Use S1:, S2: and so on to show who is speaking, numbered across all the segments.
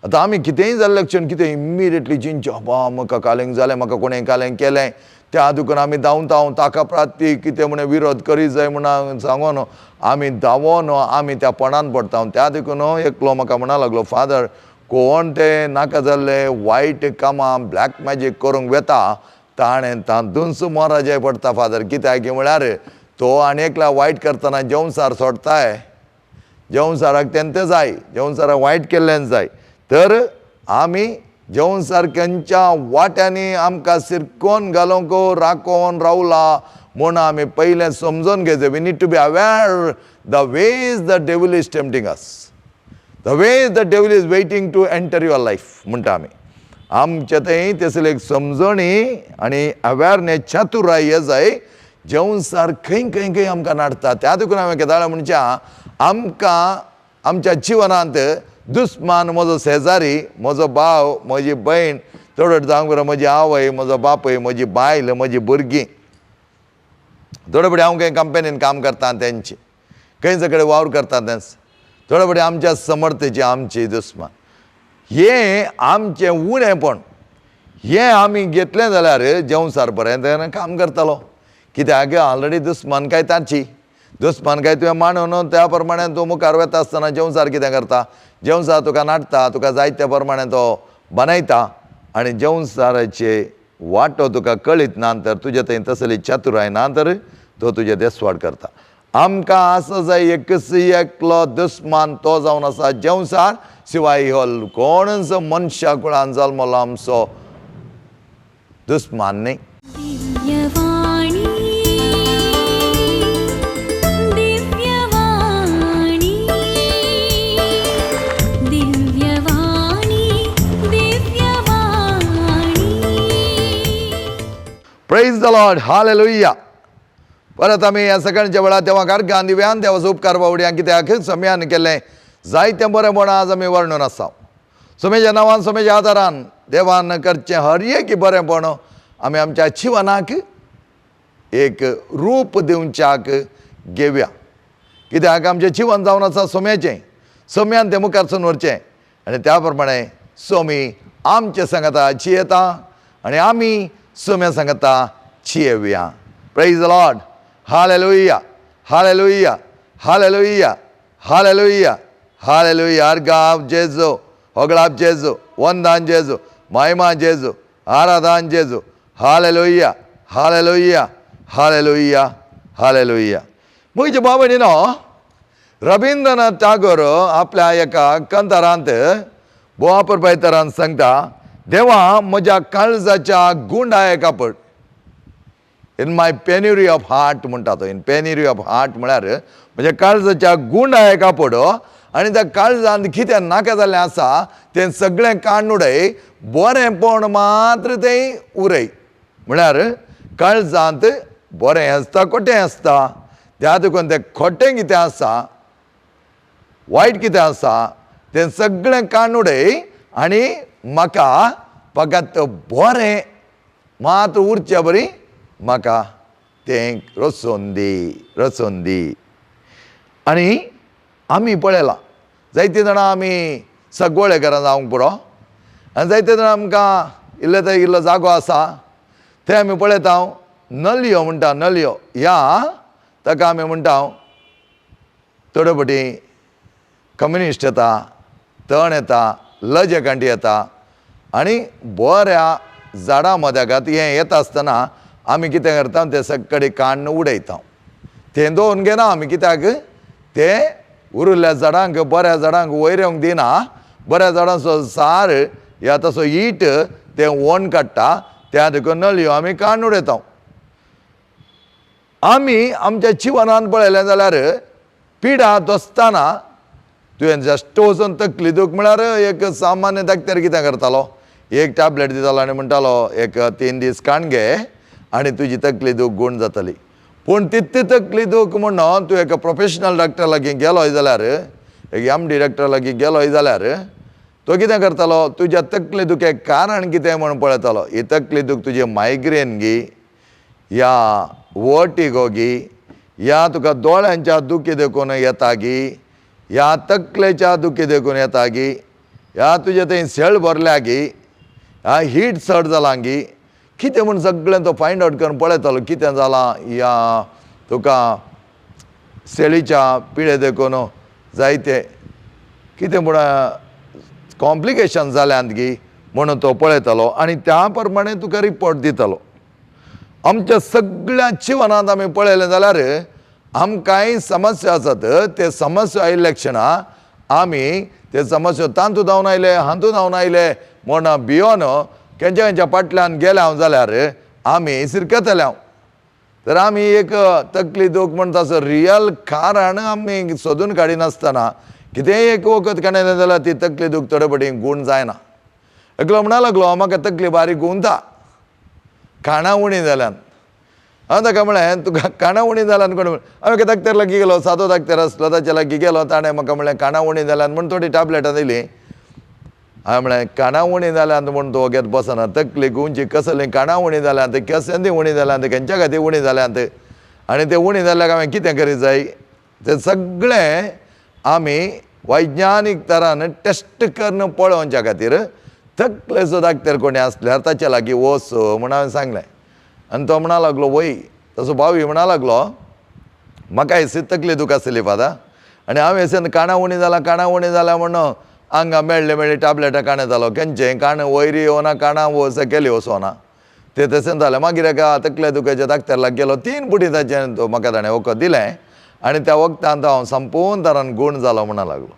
S1: आतां आमी कितेंय जाल्लें क्षण कितें इमिडिएटली चिंतचें, बाबा म्हाका कालेंक जालें, म्हाका कोणें कालेंक केलें, त्या दुखून आमी धांवता, ताका प्राती कितें म्हण विरोध करी जाय म्हणून सांगून आमी धांवोन आमी त्या पणान पडटा. त्या देखून एकलो म्हाका म्हणा लागलो, फादर कोण ते नाका जाल्ले वायट कामां ब्लॅक मॅजीक करूंक वेता ताणें तातूंच मोराजाय पडटा फादर. कित्याक म्हळ्यार तो आनी एकल्या वायट करतना जेवसार सोडताय, जेवसाराक तेंते जाय, जेवसाराक वायट केल्ल्यान जाय. तर आमी जेवसार खंयच्या वाट्यांनी आमकां सिरकोन घालूंक राखोन रावला म्हूण आमी पयलें समजून घेवचें. We need to be aware the ways the devil is tempting us, the ways the devil is waiting to enter your life म्हणटा आमी. आमचे थंय तसली एक समजणी आनी अवेरनेस चातुराय हे जाय. जेवसार खंय खंय खंय आमकां नाडटा. त्या देखून हांवें केदाळा म्हणच्या आमकां आमच्या जिवनांत दुस्मान म्हजो शेजारी, म्हजो भाव, म्हजी भयण, थोडो जावंक बरो म्हजी आवय, म्हजो बापूय, म्हजी बायल, म्हजी भुरगीं, थोडे फुडें हांव खंय कंपनीन काम करता तेंची, खंयचे कडेन वावर करता तेंच, थोडे फुडें आमच्या समर्थेची आमची दुस्मान. हें आमचें उणेंपण हें आमी घेतलें जाल्यार जेवसार बरें तेन्ना काम करतालो. कित्याक ऑलरेडी दुस्मान काय ताची दुस्मान काय तुवें मांडून त्या प्रमाणे तूं मुखार वता आसतना जेवसार कितें करता, जेवसार तुका नाडटा, तुका जाय त्या प्रमाणे तो बनयता आनी जेवसाराचे वांटो तुका कळीत ना तर तुजे थंय तसली चातुराय ना तर तो तुजे देसवाड करता. आमकां आसा जाय एकच एकलो दुस्मान तो जावन आसा जेवसार, शिवाय हो कोणच मनशा कुळान जल्मलो आमचो दुस्मान न्ही. Praise the Lord, hallelujah. परत आमी ह्या सकाळच्या वेळार देवा गार्गान दिव्यान देवाचो उपकार बावड्यां कित्याक सम्यान केलें जायतें बरेंपण आज आमी वर्णून आसा. सोमेच्या नांवान सोमेच्या आदारान देवान करचें हर एक बरेंपण आमी आमच्या जिवनाक एक रूप दिवच्याक घेवया. कित्याक आमचें जिवन जावन आसा सोम्याचें, सोम्यान तें मुखार व्हरचें आनी त्या प्रमाणे सोमी आमचे सांगाता जियेता आनी आमी सोम्या सांगाता जियेवया. Praise the Lord, hallelujah, hallelujah, hallelujah, hallelujah, hallelujah. अर्गाप जेजू, होगळाप जेजू, वंदान जेजू, महिमा जेजू, आराधान जेजू. Hallelujah, hallelujah, hallelujah, hallelujah. म्हजे बाबा न्ही रवींद्रनाथ टागोर आपल्या एका कंतारांत बोवापर सांगता, देवा म्हज्या काळजाच्या गुंडाय कापड, in my penury of heart म्हणटा तो. इन पेन्युरी ऑफ हार्ट म्हळ्यार म्हज्या काळजाच्या गुंडाय कापड आनी त्या काळजांत कितें नाका जाल्लें आसा तें सगळें काडून उडय, बरेंपण मात्र तें उरय. म्हळ्यार काळजांत बरें आसता खोटें आसता, त्या देखून तें खोटें कितें आसा वायट कितें आसा तें सगळें काडून उडय आनी म्हाका फकत बरें मात्र उरचे बरी म्हाका तें रचोवन दी, रचोवन दी. आनी आमी पळयलां जायतीं जाणां आमी सगळे घरां जावंक पुरो आनी जायते जाणां आमकां इल्ले थंय इल्लो जागो आसा थंय आमी पळयता नलयो म्हणटा, नलयो ह्या ताका आमी म्हणटा थोडे फावटी कम्युनिस्ट येता, तण येता, लजेकांटी येता आनी बऱ्या झाडां मद्यागात हें येता आसतना आमी कितें करता तें सगळे काण्ण उडयता. तें दवरून घेना आमी, कित्याक तें उरिल्ल्या झाडांक बऱ्या झाडांक वयर येवंक दिना. बऱ्या झाडांचो सार या तसो हीट तें ओण काडटा, त्या देखून नळयो आमी काण्ण उडयता. आमी आमच्या जिवनांत पळयलें जाल्यार पिडा दोसतना तुवें जस्ट वचून तकली दूख म्हळ्यार एक सामान्य डॉक्टर कितें करतालो, एक टॅबलेट दितालो आनी म्हणटालो एक 3 दीस काण घे आनी तुजी तकली दूख गूण जातली. पूण तितली तकली दूख म्हणून तूं एका प्रोफेशनल डॉक्टर लागीं गेलोय जाल्यार, एक एम डी डॉक्टर लागीं गेलोय जाल्यार तो कितें करतालो, तुज्या तकली दुखेक कारण कितें म्हूण पळयतालो. ही तकली दूख तुजी मायग्रेन गी या वर्टिगो गी या तुका दोळ्यांच्या दुखी देखून येता गी या तकलेच्या दुखी देखून येता गी ह्या तुजें थंय शेळ भरल्या गी, ह्या हीट चड जालां गी, कितें म्हूण सगळें तो फायंड आवट करून पळयतालो कितें जालां ह्या तुका शेळीच्या पिळे देखून जायते कितें म्हूण कॉम्प्लिकेशन जाल्यांत गी म्हणून तो पळयतालो आनी त्या प्रमाणे तुका रिपोर्ट दितालो. आमच्या सगळ्या जिवनांत आमी पळयलें जाल्यार आमकांय समस्या आसात, ते समस्या आयिल्ल्या क्षणा आमी ते समस्या तांतू धांवन आयले हातूंत धांवन आयले म्हूण भियोन खंयच्या खंयच्या फाटल्यान गेले हांव जाल्यार आमी सिरकतले हांव. तर आमी एक तकली दूख म्हण ताचो रियल कारण आमी सोदून काडिनासतना कितेंय एक वखद काडलें जाल्यार ती तकली दूख थोडे फावटी गूण जायना. एकलो म्हणा लागलो म्हाका तकली बारीक गुंवता, काणां उणी जाल्यान. हांवें ताका म्हळें तुका काणां उणी जाल्यान कोण? हांवें एका दाक्तेर लागीं गेलो, सादो दाक्तेर आसलो ताच्या लागीं गेलो, ताणें म्हाका म्हणलें काणां उणी जाल्यान म्हूण थोडी टॅबलेटां दिलीं. हांवें म्हळें काणां उणी जाल्यांत म्हूण तूं वगेत बसना, तकली गुंवची कसलीं काणां उणी जाल्यांत, कसलीं तीं उणी जाल्यांत, खंयच्या खातीर उणी जाल्यांत आनी तें उणी जाल्यार हांवें कितें करीत जाय, तें सगळें आमी वैज्ञानीक तरान टेस्ट करून पळोवच्या खातीर तकलेचो दाक्तेर कोणी आसल्यार ताच्या लागीं वच म्हूण हांवें सांगलें. आनी तो म्हणा लागलो वय, तसो भावी म्हणा लागलो म्हाका हेसी तकली दूख आसली फादर आनी हांव हेसेन काणां उणी जालां काणां उणी जाल्यां म्हूण हांगा मेळ्ळे मेळ्ळे टॅबलेटां काणयतालो, खंयचें काण वयर येवना काणां सकयल वचना, तें तशें जालें. मागीर एका तकले दुखाच्या दाक्तेर लागीं गेलो, 3 पुटी ताचें तो म्हाका ताणें वखद दिलें आनी त्या वखदान हांव संपूर्ण तरान गूण जालो म्हणा लागलो.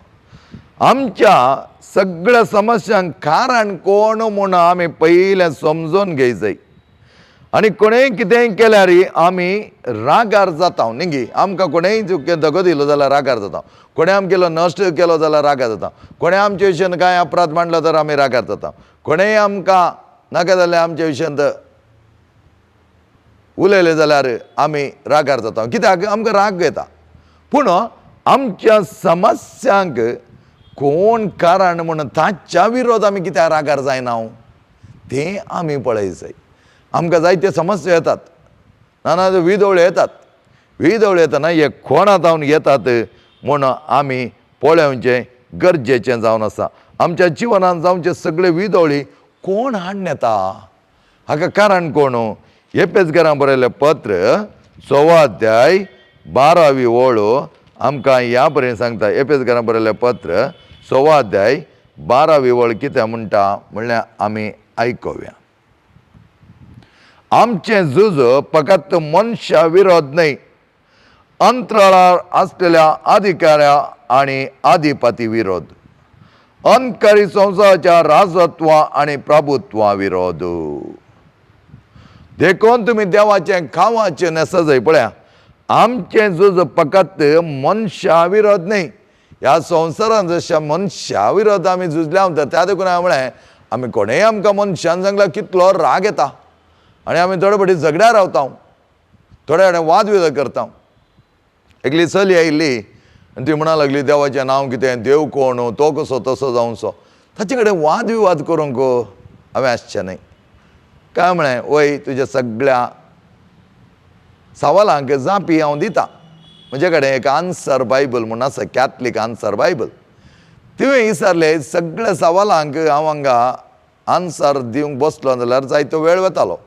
S1: आमच्या सगळ्या समस्यांक कारण कोण म्हूण आमी पयलें समजून घेय जाय आनी कोणेय कितेंय केल्यार आमी रागार जाता न्ही गी. आमकां कोणेय दगो दिलो जाल्यार रागार जाता, कोणें आमगेलो नश्ट केलो जाल्यार रागार जाता, कोणें आमच्या विशयान कांय अपराध मांडलो तर आमी रागार जाता, कोणेय आमकां नाका जाल्यार आमच्या विशयांत उलयलें जाल्यार आमी रागार जाता, कित्याक आमकां राग येता. पूण आमच्या समस्यांक कोण कारण म्हूण ताच्या विरोध आमी कित्याक रागार जायना तें आमी पळय जाय. आमकां जायते समस्या येतात, ना विदोळे येतात, विदोळे येतना हे कोणा जावन येतात म्हूण आमी पळोवचें गरजेचें जावन आसा. आमच्या जिवनांत जावचे सगळे विदोळी कोण हाडून येता, हाका कारण कोण? एपेसकरां बरयलें पत्र 6 अध्याय 12वी ओळ आमकां ह्या बरें सांगता. एपेसकरां बरयलें पत्र 6 अध्याय 12वी ओळ कितें म्हणटा म्हणल्यार आमी आयकुया. आमचें झूज फकत मनशा विरोध न्हय, अंतराळार आसलेल्या अधिकाऱ्या आनी अधिपती विरोध, अंतकारी संवसाराच्या राजत्वा आनी प्रभुत्वा विरोध. देखून तुमी देवाचें खावाचें न्हेसा जाय. पळया आमचें झूज फकत मनशा विरोध न्हय, ह्या संवसारांत जशें मनशा विरोध आमी झुजल्या म्हणटा त्या देखून हांवें म्हळें आमी कोणेय आमकां मनशान सांगल्यार कितलो राग येता आनी आमी थोडे फावटी झगड्यार रावता, थोडे फावटी वादविवाद करता. एकली चली आयिल्ली आनी ती म्हणा लागली देवाचें नांव कितें, देव कोण, तो कसो तसो जावचो. ताचे कडेन वादविवाद करूंक हांवें आसचें न्हय. काय म्हळें वय तुज्या सगळ्या सवालांक जापी हांव दिता, म्हजे कडेन एक आन्सर बायबल म्हूण आसा, कॅथलीक आन्सर बायबल. तुवें विचारलें सगळ्या सवालांक हांव हांगा आन्सर दिवंक बसलो जाल्यार जायतो वेळ वतालो.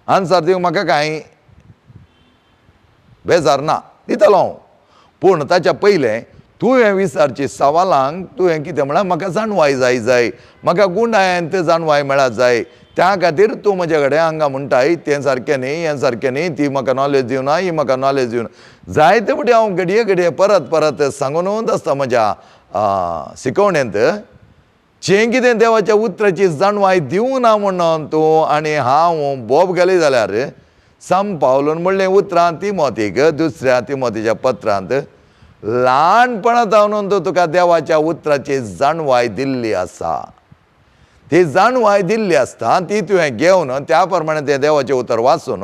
S1: आन्सर दिवंक म्हाका कांय बेजार ना, दितालो हांव. पूण ताच्या पयलें तुवें विचारची सवालांक तुवें कितें म्हळ्यार म्हाका जाणवाय जाय जाय, म्हाका गुंडायन जाणवाय मेळत जाय, त्या खातीर तूं म्हजे कडेन हांगा म्हणटाय तें सारकें न्ही, हें सारकें न्ही, ती म्हाका नॉलेज दिवना, ही म्हाका नॉलेज दिवना. जायते फावटी हांव घडये घडये परत परत सांगूनच आसता म्हज्या शिकवणेंत, जें कितें देवाच्या उतराची जाणवाय दिवना म्हणून तूं आनी हांव बोब घाली जाल्यार सम पावलून म्हणलें उतरां तिमोतीक, दुसऱ्या तिमोतीच्या पत्रांत, ल्हानपणांत जावन तुका देवाच्या उतराची जाणवाय दिल्ली आसा, ती जाणवाय दिल्ली आसता ती तुवें घेवन त्या प्रमाणे तें देवाचें उतर वाचून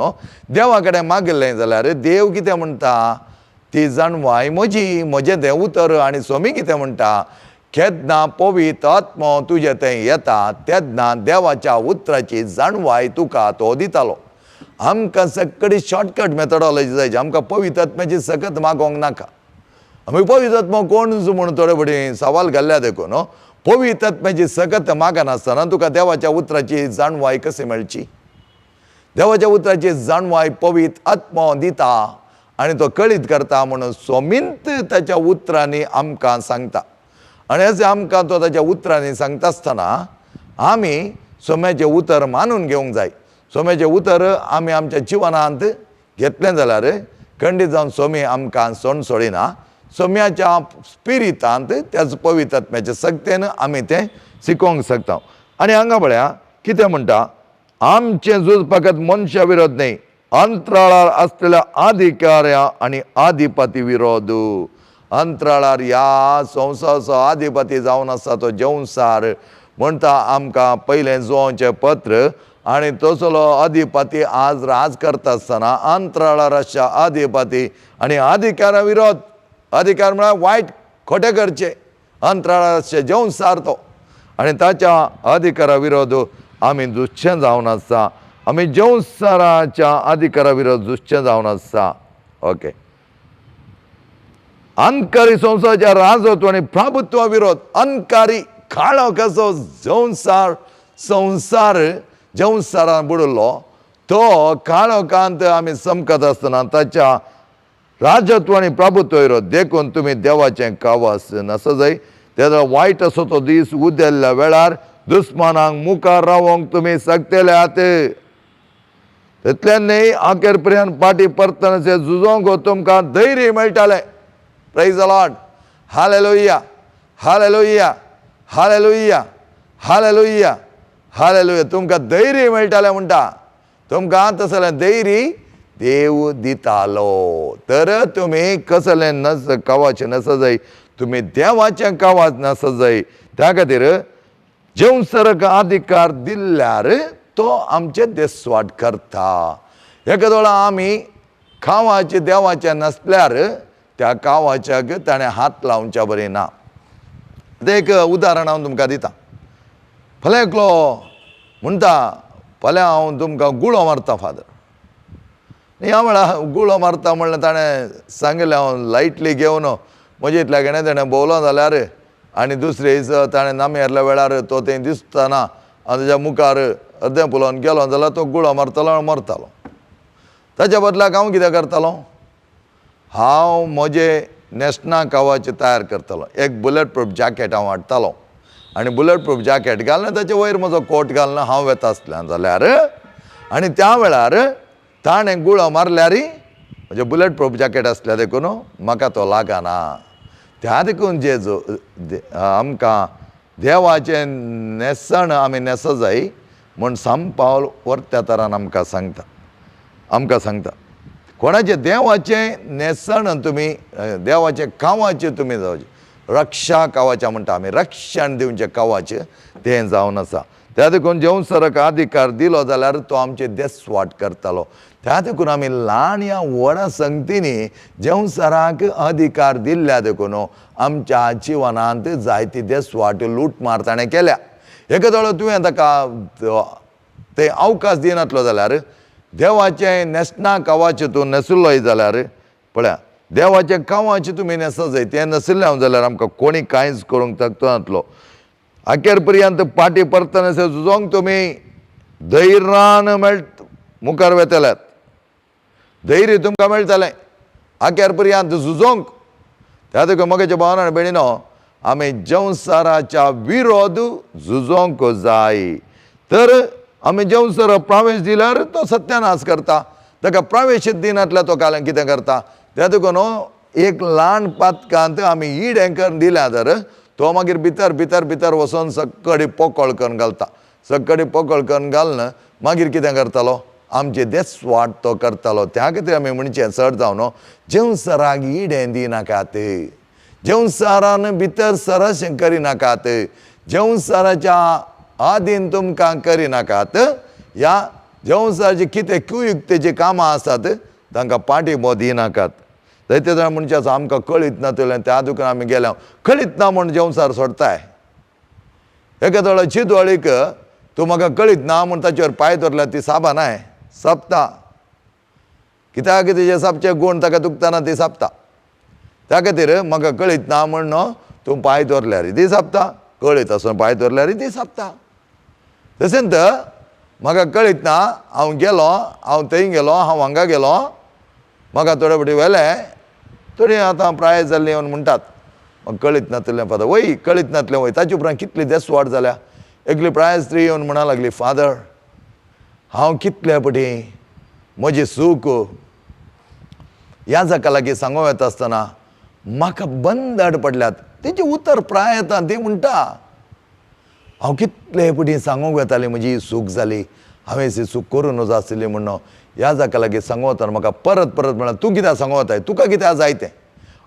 S1: देवा कडेन मागिल्लें जाल्यार देव कितें म्हणटा, ती जाणवाय म्हजी, म्हजें तें उतर. आनी स्वामी कितें म्हणटा, केन्ना पवित्र आत्मो तुजें थंय येता तेन्ना देवाच्या उतराची जाणवाय तुका तो दितालो. आमकां सगळी शॉर्टकट मेथडॉलॉजी जायची, आमकां पवित्र आत्म्याची सकत मागोवंक नाका. आमी पवित्र आत्मो कोण म्हूण थोडे फावटी सवाल घाल्ल्या देखून पवित्र आत्म्याची सकत मागनासतना तुका देवाच्या उतराची जाणवाय कशी मेळची? देवाच्या उतराची जाणवाय पवित्र आत्मो दिता आनी तो कळीत करता म्हणून सोमींत ताच्या उतरांनी आमकां सांगता. आनी अशें आमकां तो ताच्या उतरांनी सांगता आसतना आमी सोम्याचें उतर मानून घेवंक जाय. सोम्याचें उतर आमी आमच्या जिवनांत घेतलें जाल्यार खंडीत जावन सोमी आमकां सोण सोडिना. सोम्याच्या स्पिरितांत त्याच पवित्र आत्म्याच्या सक्तेन आमी तें शिकोवंक शकता. आनी हांगा पळया कितें म्हणटा, आमचें झूज फकत मनशा विरोध न्हय, अंतराळार आसलेल्या अधिकाऱ्या आनी आधिपती विरोध. अंतराळार ह्या संवसाराचो आधिपती जावन आसा तो जेवसार म्हणटा आमकां पयलें जुवांचें पत्र. आनी तसलो अधिपती आज राज करता आसतना अंतराळार आसच्या अधिपती आनी अधिकारा विरोध. अधिकार म्हळ्यार वायट खोटें करचें, अंतराळार आसचें जेवसार तो, आनी ताच्या अधिकारा विरोध आमी झुजचें जावन आसा. आमी जेवसाराच्या अधिकारा विरोध झुजचें जावन आसा. ओके, अनकारी संवसाराच्या राजत्व आनी प्रभुत्वा विरोध. अनकारी काळो कसो संवसार, संवसार जेवसारान बुडिल्लो तो काळोखांत आमी चमकत आसतना ताच्या राजत्व आनी प्रभुत्व विरोध. देखून तुमी देवाचें कावास नासो जाय. तेन्ना वायट असो तो दीस उदेल्ल्या वेळार दुस्मानांक मुखार रावोंक तुमी शकतले आत. तितल्यान न्हय, अखेर पर्यंत फाटीं परतना झुजोंक तुमकां धैर्य मेळटालें. Praise the Lord. Hallelujah, hallelujah, hallelujah, hallelujah, hallelujah. तुमकां धैर्य मेळटालें म्हणटा. तुमकां तसलें धैर्य देव दितालो. तर तुमी कसलें नस कवाचें नस जाय, तुमी देवाचें कवाच नस जाय. त्या खातीर जेवसरक अधिकार दिल्यार तो आमचे देसवाट करता. एका दोळा आमी खावाचें देवाचें नासल्यार त्या कावाच्याक ताणें हात लावच्या बरें ना. तें एक उदाहरण हांव तुमकां दिता. फाल्यां एकलो म्हणटा, फाल्यां हांव तुमकां गुळो मारता फादर. ह्या वेळार गुळो मारता म्हणल्यार ताणें सांगिल्लें हांव लायटली घेवन म्हजे इतल्या घेणे ताणें भोंवलो जाल्यार आनी दुसरे दीस ताणें नामयेरल्या वेळार तो थंय दिसतना आनी ताच्या मुखार अर्दें पुलोवन गेलो जाल्यार तो गुळो मारतलो आनी मरतालो. ताच्या बदलाक हांव कितें करतालो, हांव म्हजे न्हेसणां कावाचें तयार करतालो. एक बुलेट प्रूफ जॅकेट हांव हाडटालो आनी बुलेट प्रूफ जॅकेट घालून ताचे वयर म्हजो कोट घालून हांव वेता आसलें जाल्यार आनी त्या वेळार ताणें गुळो मारल्यार म्हजें बुलेट प्रूफ जॅकेट आसलें देखून म्हाका तो लागना. त्या देखून जे जो आमकां देवाचें न्हेसण आमी न्हेसो जाय म्हूण सांत पावल वरत्या तरान आमकां सांगता. आमकां सांगता कोणाचें देवाचें न्हेसण तुमी देवाचें कावाचें तुमी जावचें. रक्षा कावाचें म्हणटा आमी, रक्षण दिवचें कावाचें तें जावन आसा. त्या देखून जेवसरक अधिकार दिलो जाल्यार तो आमचे देसवाट करतालो. त्या देखून आमी ल्हान या व्हडा संगतींनी जेवसराक अधिकार दिल्ल्या देखून आमच्या जिवनांत जायती देसवाट लूटमार ताणें केल्या. एका दोळो तुवें ताका ते अवकाश दिनातलो जाल्यार देवाचें न्हेसणां कावाचें तूं न्हेसलोय जाल्यार पळया देवाचें कावाचें तुमी न्हेसो जाय तें न्हेसिल्लें हांव जाल्यार आमकां कोणी कांयच करूंक शकतो नातलो. अखेर पर्यंत फाटीं परतना झुजोंक तुमी धैर्यान मेळ मुखार वेतल्यात, धैर्य तुमकां मेळटलें अखेर पर्यंत झुजोंक. त्या देखून म्हगेच्या भावान आनी भयणीनो आमी जेवसाराच्या विरोध झुजोंक जाय. तर आमी जेवसर प्रवेश दिल्यार तो सत्यानाश करता, ताका प्रवेश दिनातल्या तो काल कितें करता. त्या देखून एक ल्हान पातकांत आमी इडें करून दिल्या तर तो मागीर भितर भितर भितर वचोन सक्कडी पोकळ करून घालता. सक्कडी पोकळ करून घालून मागीर कितें करतालो, आमचे देसवाट तो करतालो. त्या खातीर आमी म्हणचें चड जावन जेवसराक इडें दिनाकात, जेवसरान भितर सरशें करिनाकात, जेवसराच्या आदीन तुमकां करिनाकात. ह्या जेवसराचे कितें कुयुक्तेचीं कामां आसात तांकां पाठिंबो दिनाकात. जायते जाण म्हणचे आसा आमकां कळीत ना तुलें त्या दुकान आमी गेल्या, कळीत ना म्हूण जेवसार सोडताय. एका दोळो चिदवळीक तूं म्हाका कळीत ना म्हूण ताचेर पांय धरल्यार ती साबा नाय सापता. कित्याक तेजे सापचे गूण ताका दुखतना ती सापता. त्या खातीर म्हाका कळीत ना म्हूण न्हू तूं पांय दवरल्यार ती सापता. कळीत आसून पांय दवरल्यार ती सापता. तशेंच म्हाका कळीत ना, हांव गेलो, हांव थंय गेलो, हांव हांगा गेलो, म्हाका थोडे फावटी व्हेलें, थोडी आतां प्राय जाल्ली म्हणून म्हणटात. म्हाका कळीत नासलें फादर, वय कळीत नासलें वय. ताचे उपरांत कितली देसवाड जाल्या. एकली प्राय स्त्री येवन म्हणा लागली, फादर हांव कितले पटी म्हजी सूख ह्या जाका लागीं सांगूं येता आसतना म्हाका बंदड पडल्यात. तेजें उतर प्राय येता, ती म्हणटा हांव कितले पटी सांगूंक वेताली म्हजी सूख जाली, हांवें ही सूख करूं नजो आशिल्ली म्हणून ह्या जाका लागीं सांगूं वतना म्हाका परत परत म्हणल्यार तूं कित्याक सांगूं वताय, तुका कित्याक जाय तें.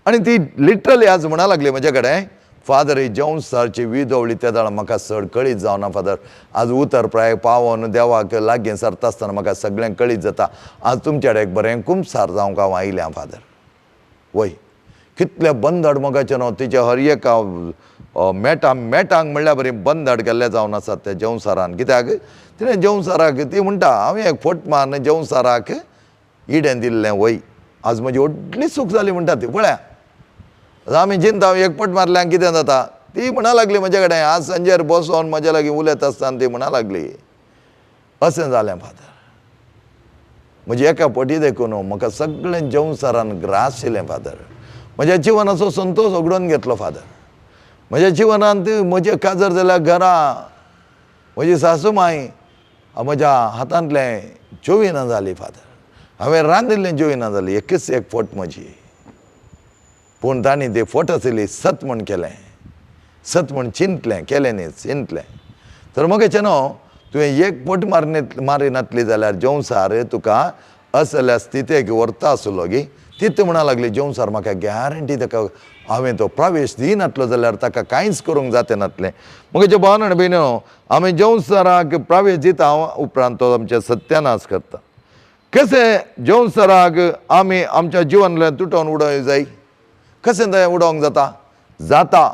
S1: आनी ती लिटरली आज म्हणा लागली म्हजे कडेन, फादर ही जेवसारची विदवली त्या जाणां म्हाका चड कळीत जावना फादर, आज उतर प्राय पावोन देवाक लागीं सरता आसतना म्हाका सगळें कळीत जाता, आज तुमच्या कडेन एक बरें कुमसार जावंक हांव आयलें फादर. वय कितले बंदड मोगाचें न्हू तिचे हर एका मेटा मेटांक म्हणल्यार बरी बंदड केल्ले जावन आसात त्या जेवसारान. कित्याक तिणें जेवसाराक ती म्हणटा हांवें एक फोट मारून जेवसाराक इडें दिल्लें वय, आज म्हजी व्हडली सूख जाली म्हणटा ती. पळया आमी जिंता एक पट मारल्यार कितें जाता. ती म्हणा लागली म्हजे कडेन आज सांजेर बसोन म्हज्या लागीं उलयता आसतना ती म्हणा लागली अशें जालें फादर, म्हजी एका पटी देखून म्हाका सगळें जेवसारान ग्रास येयलें फादर, म्हज्या जिवनाचो संतोश उगडून घेतलो फादर, म्हज्या जिवनांत म्हजें काजर जाल्यार घरा म्हजी सासू माय म्हज्या हातांतलें जेविना जाली फादर, हांवें रांदिल्लें जेविना जाली, एकच एक फोट म्हजी, पूण तांणी ते फोट आशिल्ली सत म्हूण केलें, सत म्हूण चिंतलें, केलें न्ही चिंतलें. तर मगेचें न्हू तुवें एक फोट मारिनातली जाल्यार जेवसार तुका असल्या स्थितेक व्हरता आसलो गी. तीत म्हणा लागली जेवसार म्हाका गॅरंटी ताका हांवें तो प्रवेश दिनातलो जाल्यार ताका कांयच करूंक जाते नातलें. मगेचे भावन आनी भयणीनो आमी जेवसाराक प्रवेश दिता उपरांत तो आमचें सत्यानाश करता. कशें जेवसाराक आमी आमच्या जिवनांतल्यान तुटोवन उडोवंक जाय, कशें तें उडोवंक जाता जाता.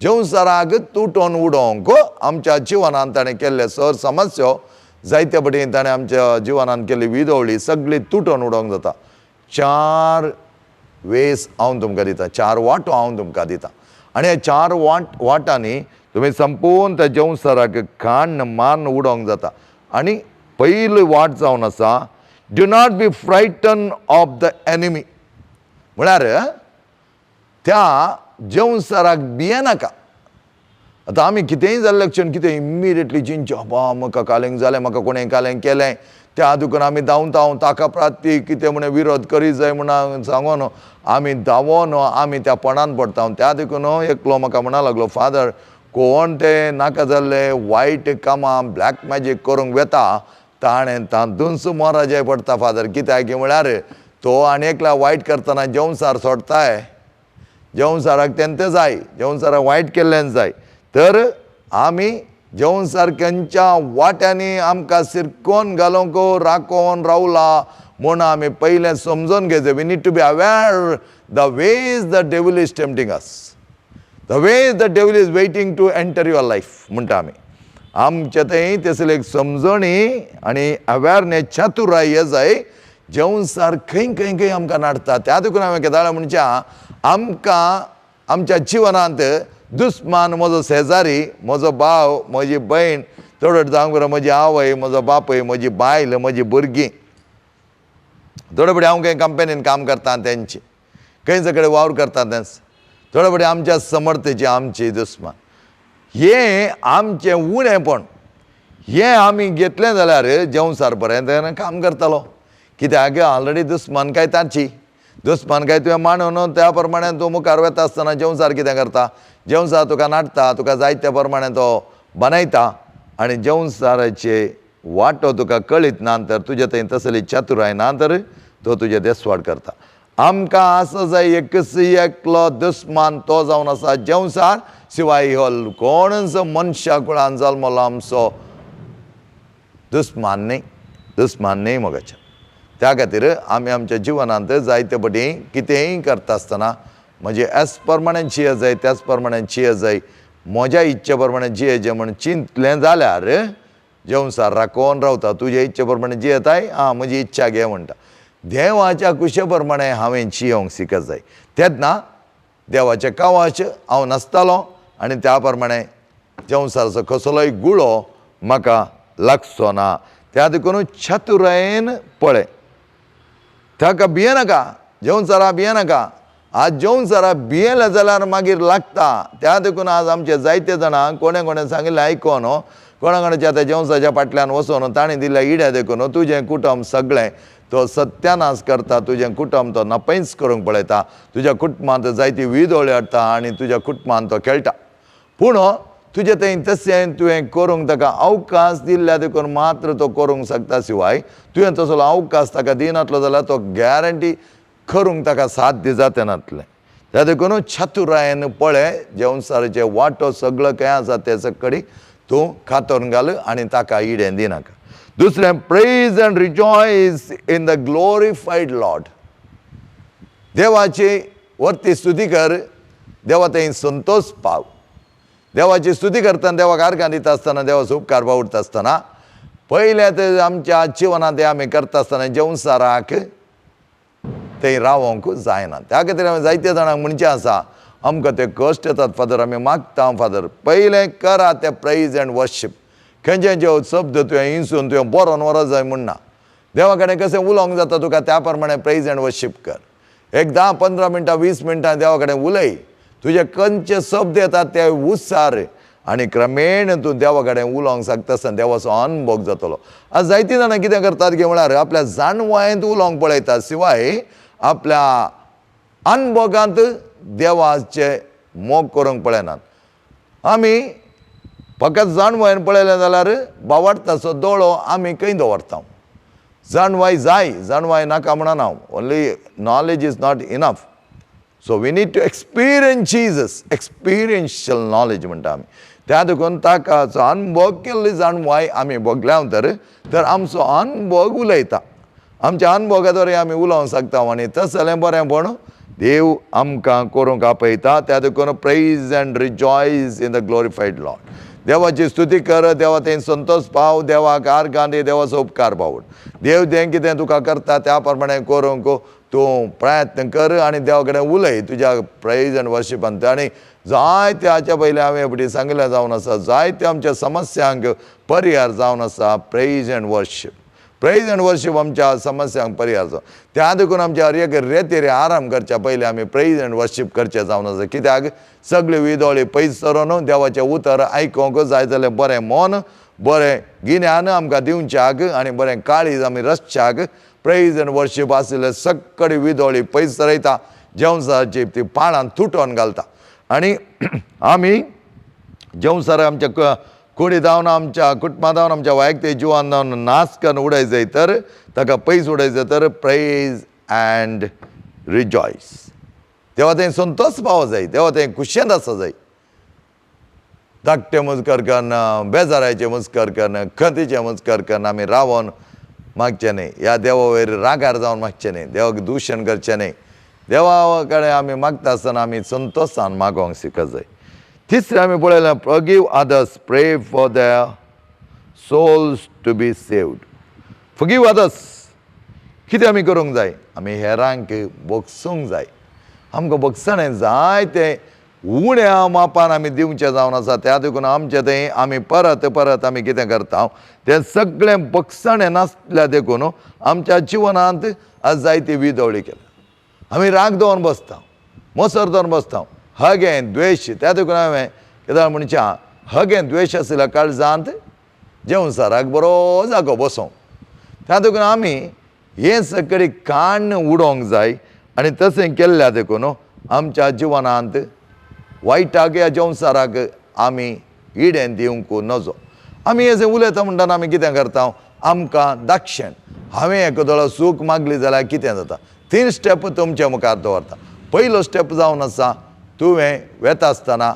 S1: जेवसाराक तुटोवन उडोवंक आमच्या जिवनांत ताणें केल्ले सर समस्यो जायते पटी ताणें आमच्या जिवनांत केल्ली विदवळी सगळी तुटोवन उडोवंक जाता. चार वेस हांव तुमकां दिता, चार वांटो हांव तुमकां दिता आनी ह्या चार वाटांनी तुमी संपूर्ण त्या जेवसाराक खाण मारून उडोवंक जाता. आनी पयली वाट जावन आसा do not be frighten of the enemy, म्हळ्यार त्या जेवसाराक भियेनाका. आतां आमी कितेंय जाल्लें क्षण कितें इमिडिएटली चिंतचें, बाबा म्हाका कालेंक जालें, म्हाका कोणें कालेंक केलें, त्या दुकान आमी धांवता ताका प्राती कितें म्हण विरोध करीत जाय म्हणून सांगून आमी धांवोन आमी त्या पणान पडटा. त्या देखून एकलो म्हाका म्हणा लागलो, फादर कोण ते नाका जाल्ले वायट कामां ब्लॅक मॅजीक करूंक वेता ताणें तातूंच मोराजय पडटा फादर. कित्याक म्हळ्यार तो आनी एकल्या वायट करतना जेवसार सोडताय, जेवसाराक तेंते जाय, जेवसाराक वायट केल्ल्यान जाय. तर आमी जेवसार खंयच्या वाट्यांनी आमकां सिरकोन घालूंक राकोन रावला म्हूण आमी पयलें समजून घेवचें. We need to be aware the ways the devil is tempting us, the ways the devil is waiting to enter your life म्हणटा आमी. आमचे थंय तसली एक समजणी आनी अवेरनेस चातुराय हे जाय. जेवसार खंय खंय खंय आमकां नाडटा. त्या देखून हांवें केदाळा म्हणच्या आमकां आमच्या जिवनांत दुस्मान म्हजो शेजारी, म्हजो भाव, म्हजी भयण, थोडो जावंक म्हजी आवय, म्हजो बापूय, म्हजी बायल, म्हजी भुरगीं, थोडे फुडें हांव खंय कंपनीन काम करता तेंची, खंयचे कडेन वावर करता तेंच, थोडे फुडें आमच्या समर्थेची आमची दुस्मान. हें आमचें उणेपण हें आमी घेतलें जाल्यार जेवसार बरें तेन्ना काम करतलो. कित्याक ऑलरेडी दुस्मान काय ताची दुस्मान काय तुवें मांडून त्या प्रमाणे तूं मुखार वता आसतना जेवसार कितें करता, जेवसार तुका नाडटा, तुका जाय त्या प्रमाणे तो बनयता आनी जेवसाराचे वांटो तुका कळीत ना तर तुजे थंय तसली चातुराय ना तर तो तुजे देसवाड करता. आमकां आसा जाय एकच एकलो दुस्मान तो जावन आसा जेवसार, शिवाय हो कोणच मनशा कुळान जल्मलो आमचो दुस्मान न्ही, दुस्मान न्ही मोगाचें. त्या खातीर आमी आमच्या जिवनांत जायते पटी कितेंय करता आसतना म्हजें एज प्रमाणे जिये जाय त्याच प्रमाणे जिये जाय, म्हज्या इच्छे प्रमाणे जियेचें म्हण चिंतलें जाल्यार जेवसार राकोन रावता. तुजे इच्छे प्रमाणे जियेताय, आं म्हजी इच्छा घे म्हणटा. देवाच्या कुशे प्रमाणे हांवें जियोंक शिकत जाय. तेन्ना देवाचें कवच हांव नासतालो आनी त्या प्रमाणे जेवसाराचो कसलोय गुळो म्हाका लागचो ना. त्या देखून चतुरायेन पळय, ताका भियेनाका, जेवसारा भियेनाका. आज जेवसारा भियेले जाल्यार मागीर लागता. त्या देखून आज आमचे जायते जाणां कोणें कोणें सांगिल्लें आयकोन कोणा कोणाच्या आतां जेवसाच्या फाटल्यान वचोन ताणें दिल्ल्या इड्या देखून तुजें कुटुंब सगळें तो सत्यानाश करता, तुजें कुटुंब तो नपैंच करूंक पळयता, तुज्या कुटुंबांत जायती विदोळी हाडटा आनी तुज्या कुटुंबांत तो खेळटा. पूण तुजें थंय तशें तुवें करूंक ताका अवकाश दिल्ल्या देखून मात्र तो करूंक शकता, शिवाय तुवें तसलो अवकाश ताका दिनातलो जाल्यार तो गॅरंटी करूंक ताका साध्य जाता नातलें. त्या देखून चतुरायेन पळय, जेवसाराचे वांटो सगळो खंय आसा ते सकडी तूं कातोन घाल आनी ताका इडें दिनाका. दुसरें, praise and rejoice in the glorified Lord. देवाची वरती स्तुती कर, देवा थंय संतोष पाव. देवाची स्तुती करतना, देवाक आर्गां दिता आसतना, देवाचो उपकार बावडटा आसतना, पयलें ते आमच्या जिवनांत तें आमी करता आसतना जेवसाराक थंय रावोंक जायना. त्या खातीर आमी जायते जाणांक म्हणचें आसा, आमकां ते कश्ट येतात फादर, आमी मागता फादर, पयलें करा तें प्रेज एंड वर्शीप. खंयचे जे शब्द तुवें हिंसून तुवें बरोवन व्हरत जाय म्हणना, देवा कडेन कशें उलोवंक जाता तुका त्या प्रमाणे प्रेज एंड वर्शीप कर. एक 10 15 मिनटां 20 मिनटां देवा कडेन उलय, तुजे खंयचे शब्द येतात ते उच्चार आनी क्रमेण तूं देवा कडेन उलोवंक शकता आसतना देवाचो अनभोग जातलो. आज जायतीं जाणां कितें करतात की म्हळ्यार आपल्या जाणवायेंत उलोवंक पळयतात, शिवाय आपल्या अनभोगांत देवाचे मोग करूंक पळयनात. आमी फकत जाणवायेन पळयलें जाल्यार बावडटाचो दोळो आमी खंय दवरता. जाणवाय जाय, जाणवाय नाका म्हणना, only knowledge is not enough. So we need to experience Jesus, experiential knowledge म्हणटा आमी. त्या देखून ताका अनभोग केल्ली जाणवाय आमी भोगल्या तर आमचो अनभोग उलयता, आमच्या अनभोगा द्वारे आमी उलोवंक शकता आनी तसलें बरें पण देव आमकां करूंक आपयता. त्या देखून praise and rejoice in the glorified Lord. देवाची स्तुती कर, देवा थंय संतोष पाव, देवाक आर्गां दी, देवाचो उपकार पावड. देव तें कितें तुका करता त्या प्रमाणे करूंक तूं प्रयत्न कर आनी देवा कडेन उलय तुज्या प्रेज एंड वर्शिपांत. आनी जायते हाच्या पयलीं हांवें फुडें सांगिल्लें जावन आसा, जायते आमच्या समस्यांक परिहार जावन आसा praise and worship. Praise and worship आमच्या समस्यांक परिहार जावन, त्या देखून आमच्या हर एक रेतीर आराम करच्या पयलीं आमी प्रेज एंड वर्शीप करचें जावन आसा. कित्याक सगळी विदोळी पयस सरोन देवाचें उतर आयकोंक जाय जाल्यार बरें मन, बरें गिन्यान आमकां दिवच्याक आनी बरें काळीज आमी रसच्याक प्रेज एंड वर्शीप आशिल्ले सगळी विदोळी पयस सरयता, जेवसाची ती पाळां तुटोवन घालता. आनी आमी जेवसार आमच्या कुडी धांवन, आमच्या कुटुंबा धांवन, आमच्या वैयक्तीक जिवान धांवन नाश करून उडय जाय तर ताका पयस उडय जाय तर प्रेज एंड रिजॉयस. देवा थंय संतोष पावो जाय, देवा थंय खुशेंत आसा जाय. धाकटे मुजकर कन्न, बेजाराचे मुजकर कन्न, खंतीचे मुजकर कन्न आमी रावोन मागचें न्ही, ह्या देवा वयर रागार जावन मागचें न्ही, देवाक दुशण करचें न्ही. देवा कडेन आमी मागता आसतना आमी संतोशान मागोंक शिकत जाय. तिसरें आमी पळयलें, forgive others, pray for their souls to be saved. Forgive others, कितें आमी करूंक जाय? आमी हेरांक भोगसूंक जाय. आमकां भोगसणें जाय तें उण्या मापान आमी दिवचें जावन आसा. त्या देखून आमचें थंय आमी परत परत आमी कितें करता तें सगळें भोगसणें नासल्या देखून आमच्या जिवनांत आज जायती विदोळी केल्या. आमी राग दवरून बसता, मोसर दवरून बसता, हगें द्वेश. त्या देखून हांवें कित्याक म्हणच्या हगें द्वेश आशिल्ल्या काळजांत जेवसाराक बरो जागो बसोंक. त्या देखून आमी हें सगळें काण्ण उडोवंक जाय आनी तशें केल्ल्या देखून आमच्या जिवनांत वायटाक ह्या जेवसाराक आमी इडें दिवंक नजो. आमी हें उलयता म्हणटना आमी कितें करता, आमकां दाक्षेण हांवें एकादो सूख मागली जाल्यार कितें जाता. 3 स्टेप तुमच्या मुखार दवरता. पयलो स्टेप जावन आसा, तुवें वेता आसतना,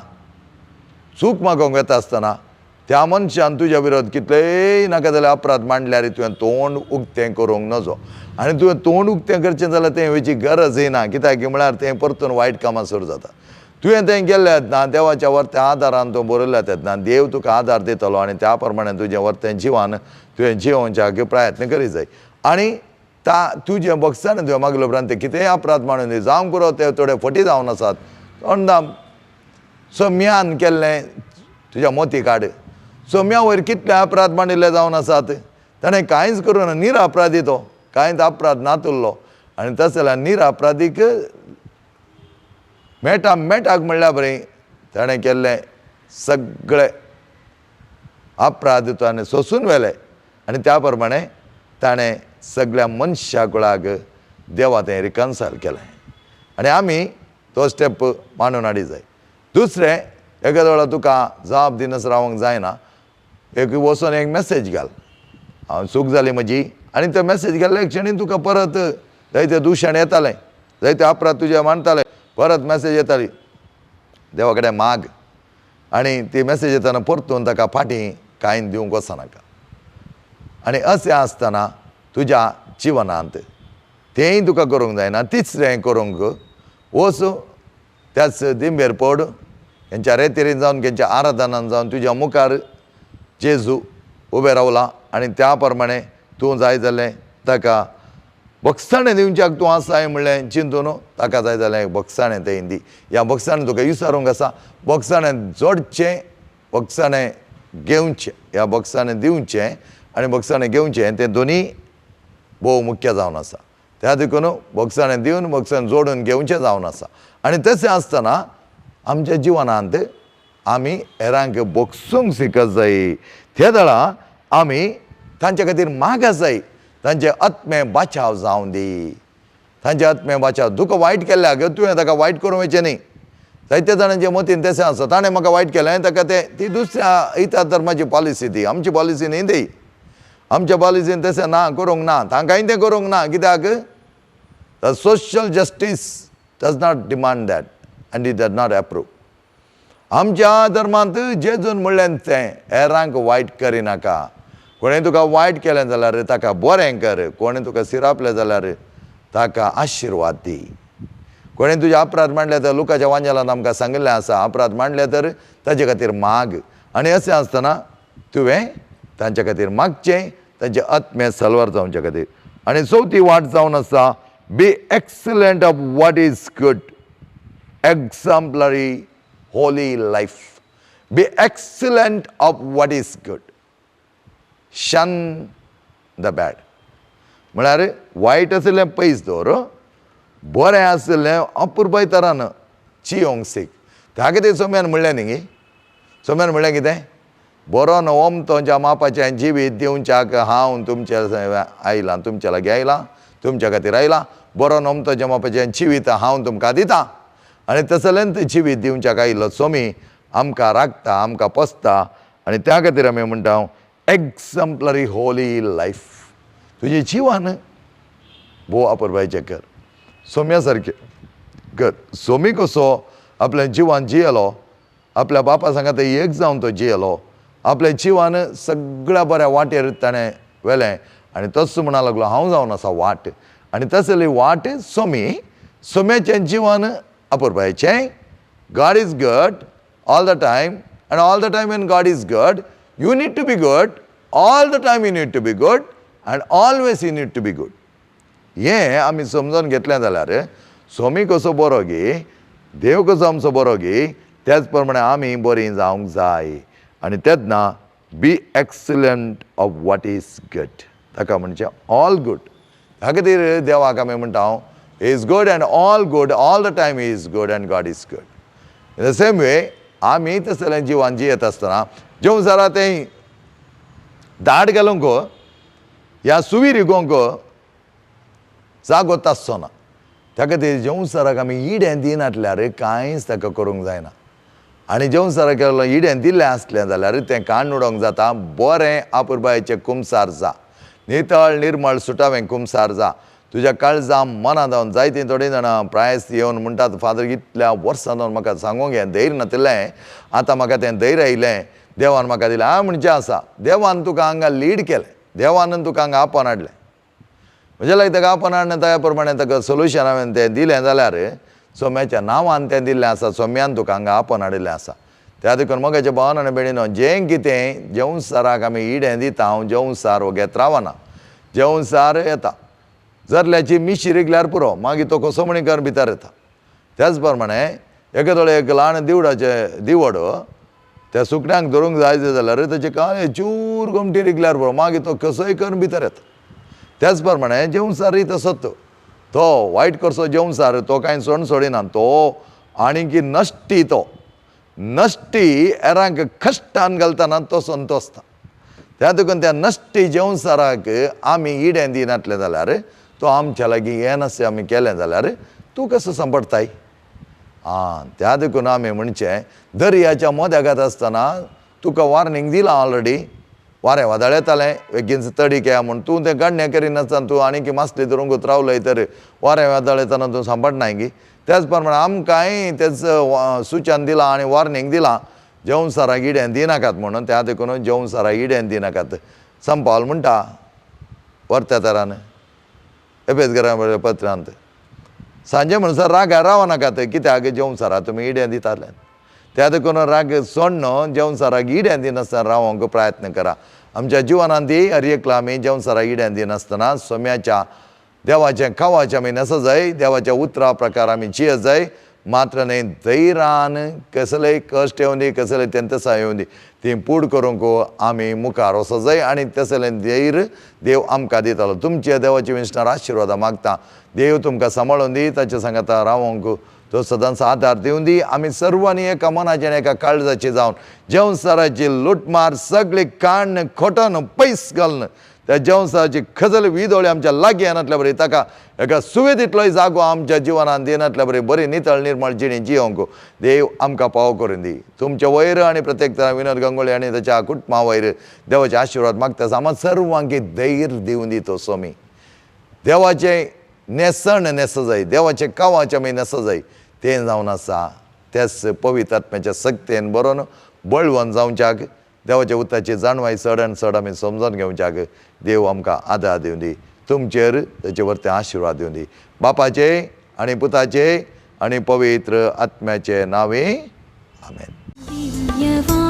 S1: चूक मागोवंक वेता आसतना त्या मनशान तुज्या विरोध कितलेय नाका जाल्यार अपराध मांडल्यार तुवें तोंड उक्तें करूंक नजो. आनी तुवें तोंड उक्तें करचें जाल्यार तें वेची गरजय ना, कित्याक म्हळ्यार तें परतून वायट कामां सुरू जाता. तुवें तें गेल्लें येतना देवाच्या वर्त्या आदारान तूं बरयल्लें येतना देव तुका आदार दितलो आनी त्या प्रमाणे तुजें वर्तें जिवान तुवें जिवोवच्याक प्रयत्न करीत जाय. आनी ता तुजें भोगसाण तुवें मागले उपरांत तें कितेंय अपराध मांडून दी जावंक पुरो, ते थोडे फटी जावन आसात तोंडां सम्यान केल्लें तुज्या मोती काड. सोम्या वयर कितले अपराध मांडिल्ले जावन आसात, ताणें कांयच करूं ना, निरअपराधी तो, कांयच अपराध नातुल्लो. आनी तशें जाल्यार निरअपराधीक मेटा मेटाक म्हणल्यार बरें ताणें केल्लें सगळे अपराध ताणें सोंसून व्हेले आनी त्या प्रमाणे ताणें सगळ्या मनशा कुळाक देवा तें रिकन्सायल केलें. आनी आमी तो स्टेप मांडून हाडी जाय. दुसरें, एखाद्या वेळार तुका जाप दिनस रावंक जायना, एक वचून एक मॅसेज घाल, हांव चूक जाली म्हजी, आनी ते मॅसेज घाल्ल्या क्षणी तुका परत जायते दुशण येतालें, जायते अपराध तुजे मांडटाले, परत मॅसेज येताली, देवा कडेन माग. आनी ती मॅसेज येतना परतून ताका फाटीं कांय दिवंक वचनाका. आनी अशें आसतना तुज्या जिवनांत तेंय तुका करूंक जायना. तिसरें करूंक वच त्याच दिंबेर पड, हेंच्या रेतिरीन जावन हेंच्या आराधनान जावन तुज्या मुखार जेजू उबें रावला आनी त्या प्रमाणे तूं जाय जालें ताका बक्षाणें दिवच्याक तूं आसाय म्हणलें चिंतून ताका जाय जालें बक्षाणें तें दी. ह्या बक्षाणें तुका विचारूंक आसा, बक्षाणें जोडचें, बक्षाणें घेवचें, ह्या बक्षाणें दिवचें आनी बक्षाणें घेवचें तें दोनी भोव मुख्य जावन आसा. त्या देखून बक्षाणें दिवन बक्षाणें जोडून घेवचें जावन आसा. आनी तशें आसतना आमच्या जिवनांत आमी हेरांक बक्षूंक शिकत जाय, ते दळा आमी तांचे खातीर मागा जाय, तांचे आत्मे बाचाव जावं दी, तांचे आत्मे बाचाव. तुका वायट केल्ल्या तुवें ताका वायट करूंक वयचें न्ही. जायते जाणांचे मतीन तशें आसा, ताणें म्हाका वायट केलें ताका तें ती दुसऱ्या इतर धर्माची पॉलिसी ती, आमची पॉलिसी न्ही ती. आमच्या पॉलिसीन तशें ना, करूंक ना, तांकांय तें करूंक ना. कित्याक the social justice does not demand that and it does not approve. आमच्या धर्मांत जेजून म्हणलें तें हेरांक वायट करिनाका, कोणें तुका वायट केलें जाल्यार ताका बरें कर, कोणें तुका सिरापलें जाल्यार ताका आशिर्वाद दी, कोणें तुजे अपराध मांडले तर लुकाच्या वांजेलान आमकां सांगिल्लें आसा, अपराध मांडले तर ताजे खातीर माग. आनी अशें आसतना तुवें तांच्या खातीर मागचें, तांचे आत्मे सलवार जावच्या खातीर. आनी चवथी वाट जावन आसा, be excellent of what is good, exemplary holy life. Be excellent of what is good, shun the bad. म्हळ्यार वायट आशिल्लें पयस दवर, बरें आशिल्लें अपुरबाय तरान चियोंक सीक. त्या खातीर सोम्यान म्हणलें न्ही गी, सोम्यान म्हणलें कितें, बरो न्हय तुमच्या मापाचें जिवीत दिवच्याक हांव तुमच्या आयलां, तुमच्या लागीं आयलां, तुमच्या खातीर आयलां, बरो न्हय तुमच्या मापाचें जिवीत हांव तुमकां दितां. आनी तसलेंच जिवीत दिवच्याक आयिल्लो सोमी आमकां राखता, आमकां पोसता. आनी त्या खातीर आमी म्हणटा एक्झाम्पलरी होली लायफ. तुजें जिवन भोव अपुरबायेचें कर, सोम्या सारकें कर. सोमी कसो आपल्या जिवान जियेलो, आपल्या बापा सांगात एक जावन तो जियेलो, आपल्या जिवान सगळ्या बऱ्या वाटेर ताणें व्हेलें. आनी तोच म्हणा लागलो हांव जावन आसा वाट. आनी तसली वाट सोमी, सोम्याचें जिवन अपुरबायेचें. God is good all the time, and all the time when God is good you need to be good, all the time you need to be good, and always you need to be good. हें आमी समजून घेतलें जाल्यार सोमी कसो बरो गी, देव कसो आमचो बरो गी, त्याच प्रमाणे आमी बरीं जावंक जाय. आनी तेन्ना be excellent of what is good, ताका म्हणचें ऑल गूड. ह्या खातीर देवाक आमी म्हणटा हांव is good and all good, all the time is good and God is good. In the same way आमी तसलें जिवान जियेत आसतना जेवण जरा तें दाट घालूंक ह्या सुवी रिगोवंक जागो आसचो ना. त्या खातीर जेवसाराक आमी इडें दिनासल्यार कांयच ताका करूंक जायना. आनी जेवसाराक इडें दिल्लें आसलें जाल्यार तें काण उडोवंक जाता. बरें अपुरबायेचें कुमसार जा, नितळ निर्मळ सुटावें कुमसार जा. तुज्या काळजा मनां जावन जायतीं थोडीं जाणां प्रायस येवन म्हणटात, फादर इतल्या वर्सां जावन म्हाका सांगूंक हें धैर्य नातिल्लें, आतां म्हाका तें धैर्य आयलें, देवान म्हाका दिलें. हांव म्हणचें आसा, देवान तुका हांगा लीड केलें, देवान तुका हांगा आपोवन हाडलें. म्हज्या लागीं ताका आपोवन हाडलें, त्या प्रमाणे ताका सोल्युशन हांवें तें दिलें जाल्यार सोम्याच्या नांवान तें दिल्लें आसा, सोम्यान तुका हांगा आपोवन हाडिल्लें आसा. त्या देखून मोगाच्या भावान आनी भयणीनो, जें कितें जेवसाराक आमी इडें दिता, हांव जेवसार वगेत रावना, जेवसार येता जरल्याची मिशी रिगल्यार पुरो, मागीर तो कसो म्हणीकर भितर येता. त्याच प्रमाणे एकादो एक ल्हान दिवडाचें दिवड त्या सुकण्यांक धरूंक जाय जाल्यार ताचे काळे चूर गोमटी रिगल्यार बरो, मागीर तो कसोय करून भितर येता. त्याच प्रमाणे जेवसारय तसोच, तो वायट करचो जेवसार तो कांय सोण सोडिना, तो आनी नश्टी, तो नश्टी एरांक कश्टान घालतना तो संतोसता. त्या देखून त्या नश्टी जेवसाराक आमी इडें दिनातलें जाल्यार तो आमच्या लागीं येनासलें आमी केलें जाल्यार तूं कसो सांपडटाय. आं, त्या देखून आमी म्हणचें दर्याच्या मदेगात आसतना तुका वॉर्निंग दिलां ऑलरेडी, वारें वादळ येतालें बेगीन तडीक येया म्हूण, तूं तें गाडणें करिनासतना तूं आनीक मासली धरूंक रावलय तर वारें वादळ येतना तूं सांपडनाय गी. त्याच प्रमाणे आमकांय तेच सुचन दिलां आनी वॉर्निंग दिलां जेवसाराक इडें दिनाकात म्हणून. त्या देखून जेवसाराक इडें दिनाकात. संपावल म्हणटा वर्त्या तरान एपेजगरा पत्रांत, सांजे म्हणसर रागार रावनाकात, कित्याक जेवसारा तुमी इडें दिताले. त्या देखून राग सोडण जेवसाराक इडें दिनासतना रावंक प्रयत्न करा. आमच्या जिवनांत हर एकला आमी जेवसाराक इडें दिनासतना सोम्याच्या देवाचें खावाचें आमी न्हेस जाय, देवाच्या उतरा प्रकार आमी जिये जाय. मात्र न्हय धैर्यान कसलेय कश्ट येवंदी, कसलेय तेंतसां येवंदी, ती पूड करूंक आमी मुखार वचो जाय आनी तसलें धैर्य देव आमकां दितालो. तुमच्या देवाची विंचणार आशिर्वादां मागता. देव तुमकां सांबाळून दी, ताच्या सांगाता रावंक तो सदांच आदार दिवन दी. आमी सर्वांनी एका मनाचें एका काळजाचें जावन जेवसाराची लुटमार सगळी काण्ण खोटन पयस घालून त्या जेवसाची खजल विदोळी आमच्या लागीं येनातल्या बरी, ताका एका सुवेदीतलोय जागो आमच्या जिवनान दिनातल्या बरी बरी नितळ निर्मळ जिणी जियोंक देव आमकां पावो करून दी. तुमच्या वयर आनी प्रत्येक तरा विनोद गंगोळी आनी ताच्या कुटुंबा वयर देवाचे आशिर्वाद मागता. आमकां सर्वांक धैर्य दिवन दी तो स्वामी. देवाचें न्हेसण न्हेस जाय, देवाचें कावाचें आमी न्हेस जाय, तें जावन आसा त्याच पवित्र आत्म्याच्या सक्तेन बरोवन बळवंत जावच्याक देवाच्या उतराची जाणवाय चड आनी चड आमी समजून घेवच्याक देव आमकां आदार दिवन दी. तुमचेर ताचे वरते आशिर्वाद दिवन दी. बापाचे आनी पुताचे आनी पवित्र आत्म्याचे नांवे आमेन.